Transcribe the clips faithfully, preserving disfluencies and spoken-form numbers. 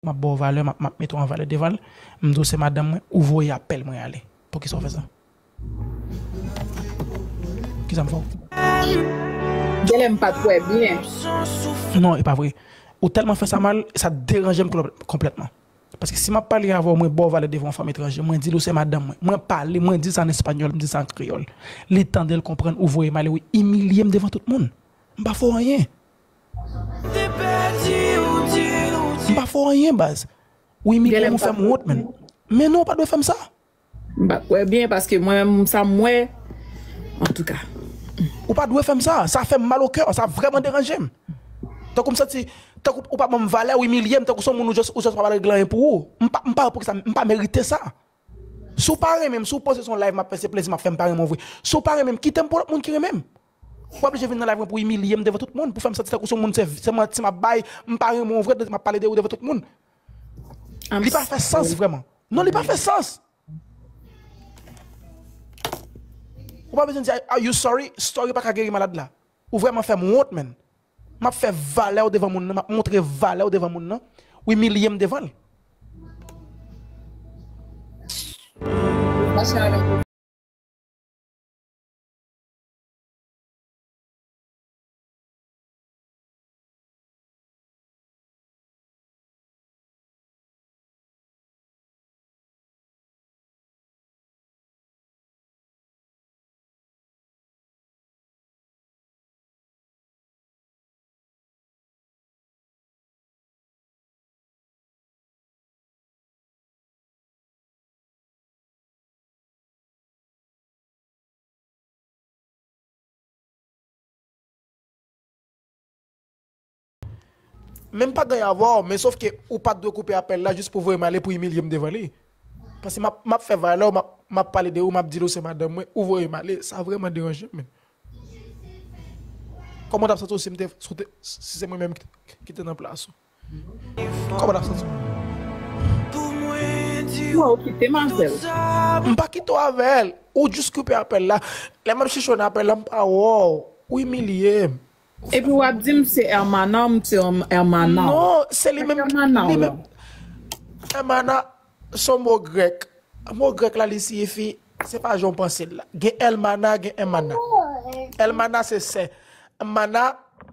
m ap ba w valè, m ap, m ap mete w an valè devan l. M di w se madanm mwen, ou voye apèl mwen ale. Poukisa w fè sa? Kisa m fè w? Genlè m pa t wè byen. Non, e pa vre. Ou tèlman fè sa mal, sa deranje m konplètman. Paske si m ap pale avè w, mwen ba w valè devan yon fanm etranje, mwen di l ou se madanm mwen. Mwen pale, mwen di sa an espanyòl, m di sa an kreyòl. Li tande l konprann, ou voye m ale, ou imilye m devan tout moun. M pa fè w anyen. M pa fè w anyen, baz. Ou imilye m, ou fè m wont, menn. Men non, ou pa dwe fè m sa. M pa t wè byen paske mwen menm sa m wè. Antouka. Ou pa dwe fè m sa. Sa fè m mal o kè. Sa vrèman deranje m. Tankou m santi, tankou ou pa ban m valè, ou imilye m, tankou se yon moun ou just, ou just pa pral regle anyen pou ou. M pa, m pa pou sa, m pa merite sa. Si w pa renmen m, si w panse se yon live m ap fè, se plezi m ap fè, m pa renmen w vre. Si w pa renmen m, kite m pou lòt moun ki renmen m. Ou pa oblije vin nan live mwen pou imilye m devan tout moun, pou fè m santi tankou se yon moun se, se manti m ap bay, m pa renmen w vre, m ap pale de ou devan tout moun. Li pa fè sans vrèman. Non, li pa fè sans. Ou pa bezwen di, "Are you sorry?" Sorry pa ka geri malad la. Ou vrèman fè m wont, menn. M ap fè valè w devan moun nan, m ap montre valè w devan moun nan. Ou imilye m devan l. Men m pa ganyan avè w, men sofke ou pa t dwe koupe apèl la jis pou voye m ale pou imilye m devan li. Paske m ap, m ap fè valè w, m ap, m ap pale de ou, m ap di l ou se madanm mwen, ou voye m ale, sa vrèman deranje m, menn. Kòman w t ap santi w si m te, si w te, si se mwen menm ki te, ki te nan plas ou? Kòman w t ap santi w? Mwen, ou kite m avè l. M pa kite w avè l. Ou jis koupe apèl la. Lè m ap chèche w nan apèl la, m pa wè w. Ou imilye m. Epi w ap di m se Hermana, m se Hermana. Non, se li menm. Li menm. Hermana, se yon mo grèk. Mo grèk la, li siyifi, se pa jan w panse l la. Gen Hermana, gen Hermana. Hermana se sè. Hermana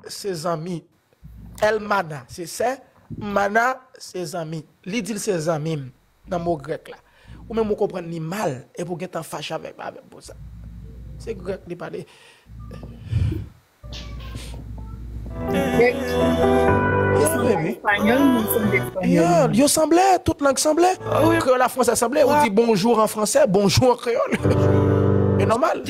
se zanmi. Hermana se sè. Hermana se zanmi. Li di l se zanmi m nan mo grèk la. Ou menm ou konprann li mal, epi w gentan fache avèk, avè m pou sa. Se grèk li pale. Grèk. Yo sanble espanyòl, moun sanble espanyòl. Yo sanble, tout lang sanble. Kreyòl ak fransè sanble. Ou di bonjou an fransè, bonjou an kreyòl. E nòmal.